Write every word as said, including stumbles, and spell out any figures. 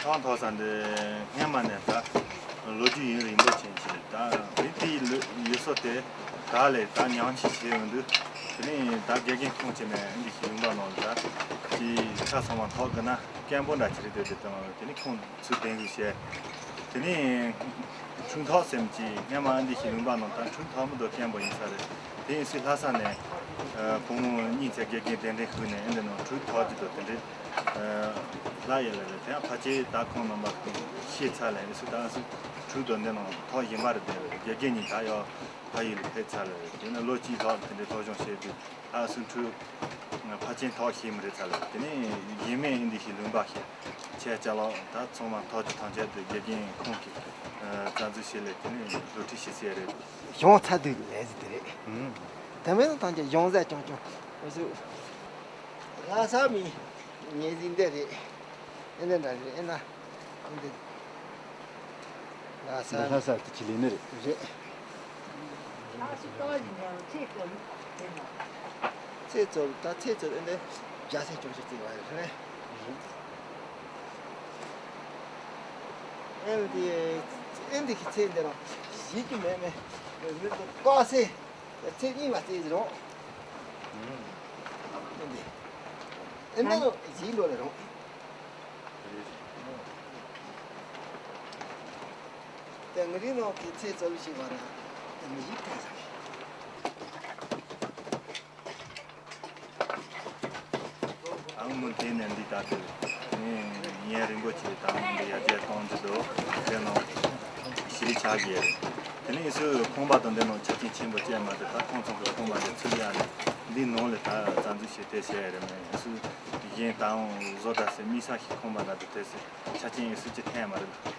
ཁང་ཐོག་ས་འདི་སྔན་མ་ནས་ད་ལོ་རྒྱུས་ཡུན་རིང་པོ་ཅན་ཞིག་རེད། ད་རི་དེའི་ལུ་ཡུལ་སྲོལ་དེ་ད་ལས་ད་ཉམས་ཞིབ་བྱས་ཡོང་དུས། དེ་ནས་ད་དགེ་རྒན་ཁོང་ཅིག་ནས་འདི་ཞིག་ལུང་པ་ནང་ལ་ད་ཅི་ཆ་ཚང་མ་ཐོག་གི་ན་སྐམ་པོ་འདྲ་ཅིག་རེད། དེ་དེ་དང་དེ་ནས་ཁོང་ཚུར་གདན་འདྲེན་བྱས། དེ་ནས་ཁྲུང་ཐོག་ཟེར་མཁན་ཅིག་སྔན་མ་འདི་ཞིག་ལུང་པ་ནང་ད་ཁྲུང་ཐོག་མི་དོ་སྐམ་པོ་ཡིན་ས་རེད། དེ་ཡིན་སྲིད་ལྷ་ས་ནས་ཨ་བུ་མོ་གཉིས་ཚེ་དགེ་རྒན་གདན་འདྲེན་ཞུས་ནས་ཨེ་འདི་ནང་ཁྲུང་ཐོག་ཅིག་དོ་དེ་འདྲའི་ལྷ་ཡིན་ལ་རེད། དེ་ཡང་ཕལ་ཆེར་ད་ཁོང་རྣམ་པ་ཁོང་ཤེས་ཚར་ལ་ཨེ་སྲིད་ད་ཨ་སྲིད་ཁྲུང་དོ་འདི་ནང་ཐོག་གཞན་པ་རེད། དེ་རེད། དགེ་རྒན་གཉིས་ད་ཡོད། ཕ་ཡུལ་ལ་ཕེབས་ཚར་ལ་རེད། དེ་ནས་ལོ་གཅིག་ལྷག་དེ་འདྲའི་སློབ་སྦྱོང་བྱས་དུས་ད་སུ་འཁྲུལ་ཕལ་ཆེར་ཐོག་ཤེས་མི་རེད་ཚར་ལ། དེ་ནས་ཡིན་མིན་འདི་ཞིག་ལུང་པ་ཞིག་ཆེ་ཆ་ལོ་ད་ཚང་མ་ཐོག་གི་ཐམས་ཅད་དུ་དགེ་རྒན་ཁོང་གིས་རྩ་འཛུགས་བྱས་ལས་དེ་ནས་སློབ་ཁྲིད་བྱེད་ས་རེད། གཞུང་ཚ་དུས་ལས་ཟིན་དེ་རེད། ཨུམ། དེ་མིན་ཐམས་ཅད་གཞུང་ཟས་ཀྱང་ཀྱང་། ལྷ་ས་མི་ངེས་ཟིན་དེ་རེད། ཨེ་འདྲ་འདྲ་རེད། ཨེ་ན། ཨེ་འདི། ལྷ་ས། ལྷ་ས་དེ་ཆི་ལི་ནི་རེད། རེད། ཚེས་བཅུ་ད་ཚེས་བཅུ་ཨེ་འདི་བརྒྱ་ཆ་བཅུ་བཅུ་བརྩིས་པ་རེད། ཨེ་འདི་ཨེ་འདི་གི་ཚེས་འདི་རང་གཞིས་ཀྱི་མེད་མེད་མི་ཚོ་ཀ་སེ། ཚེས་གཉིས་མ་ཚེས་རོང་། ཨེ་འདི། ཨེ་འདི་ཡིན་འགྲོ་ལེ་རོང་། དེ་ངི་རི་ནང་གི་ཚེས་བཅུ་བཞི་བ་ན་དེ་མི་ཡིག་ཐེངས་ཟ་ཨང་མུ་དེ་ནས་འདི་ལྟ་དུས་ངས་ཉིན་རིང་པོ་ཅིག་དང་འདི་ཡར་རྒྱས་གཏོང་རྒྱུ་འདུག་དེ་ནང་ཞི་བདེ་ཆགས་ཀྱི་རེད། དེ་ནས་སུ་ཁང་པ་དང་འདི་ནང་ཆ་རྐྱེན་ཆེན་པོ་བཅས་མ་དེ་ད་ཁོང་ཚང་གི་ཁང་པ་འདི་ཚུར་ཡར་ནས་འདི་ནང་ལ་ད་རྩ་འཛུགས་བྱས་དེ་བྱས་རེད། མེད་སུ་གཞན་དང་བཟོ་ལྟ་སེ་མི་ས་ཞིག་ཁང་པ་ན་དེ་དེ་སེ་ཆ་རྐྱེན་ཡིན་སུ་ཅི་ཐན་མ་རེད།